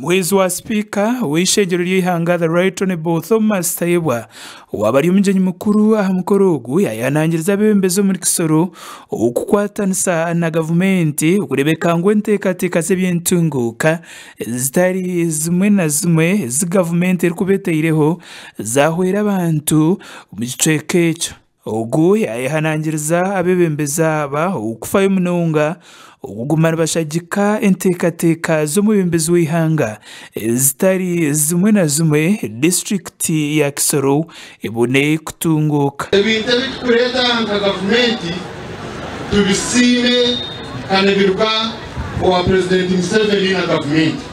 Omuhwezi wa Sipiika w'eishengyero ry'eihanga The Right Honourable Thomas Tayebwa owaaba ari omugyenyi mukuru aha mukoro ogu yaayehanangiriza abeebembezi omuri Kisoro okukwatanisa na gavumenti okureebeka ngu enteekateeka z'eby'entunguuka zitari zimwe na zimwe ezi gavumenti erikuba etaireho zaahwera abantu omu kicweka ekyo. Ogu yaayehanangiriza abeebembezi aba okufayo munonga okuguma nibashagika enteekateeka z'omwebembezi w'eihanga ezitari zimwe na zimwe disiturikiti ya Kisoro ebone kutunguuka. Ebintu ebi turikureeta aha nka gavumenti tubisiime kandi nibiruga owa Purezidenti Museveni na gavumenti.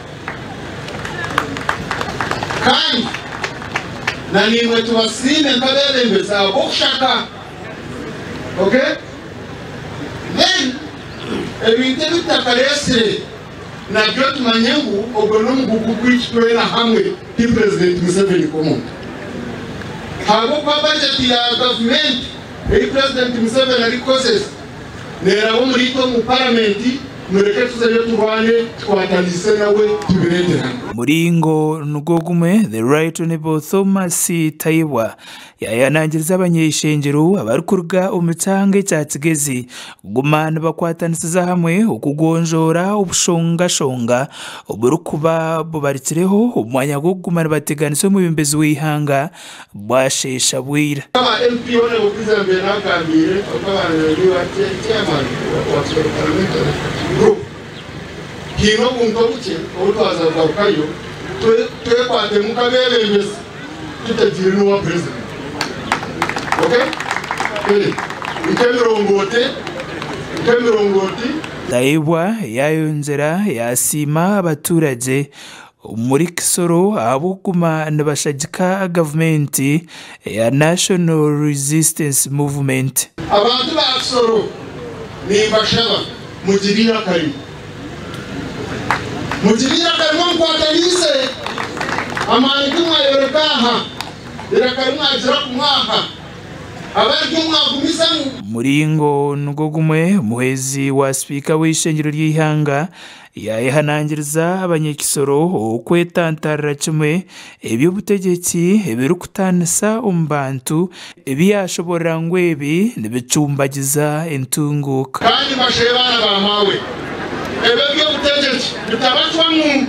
Kandi na naimwe tubasiime nk'abeebembezi ahabw'okushaka. Okay? Then ebintu ebi tutakareetsire nabyo tumanye ngu ogwo n'omugugu gwaitu twena hamwe ti Purezidenti Museveni nk'omuntu. Ahabw'okuba bajeti ya gavumenti ei Purezidenti Museveni arikukozesa neeraba omuriitwe omu Paramenti. Mureke tuzeyo turwane tukwatanise nawe tubireete hanu. Omuringo nigwo gumwe, The Right Honourable Thomas Tayebwa yaayehanangiriza abanyeishengyero abarikuruga omu kyanga ekya Kigezi kuguma nibakwatanisiza hamwe okugonjoora obushongashonga oburikuba bubarikireho omu mwanya gw'okuguma nibateganisa omwebembezi w'eihanga bwasheesha bwira. Aba MP Honourable Kizza mbaire nagambiire oku abaana ba chairman wa Kisoro Parliamentary Group haine obuntu obukye obu twaza kugarukayo twekwatemu nk'abebembezi tutagiire n'owa president ok nk'emirongooti nk'emirongooti. Tayebwa yayongyera yasiima abaturagye Omuri Kisoro ahabw'okuguma nibashagika gavumenti eya National Resistance Movement. Abantu ba Kisoro nimbashaba mugire eiraka rimwe. Mugire eiraka rimwe mukwataniise amaani gu mwayoreka aha, eiraka ri mwagira kumwe aha. Omuringo nigwo gumwe, omuhwezi wa sipiika w'eishengyero ry'eihanga yaayehanangiriza abanyakisoro okwetantarira kimwe eby'obutegyeki ebirikutaanisa omu bantu ebi yaashoboorora ngu ebi nibicumbagiza entunguuka. Kandi mbashabe baana ba maawe, ebi eby'obutegyeki bitabacwamu.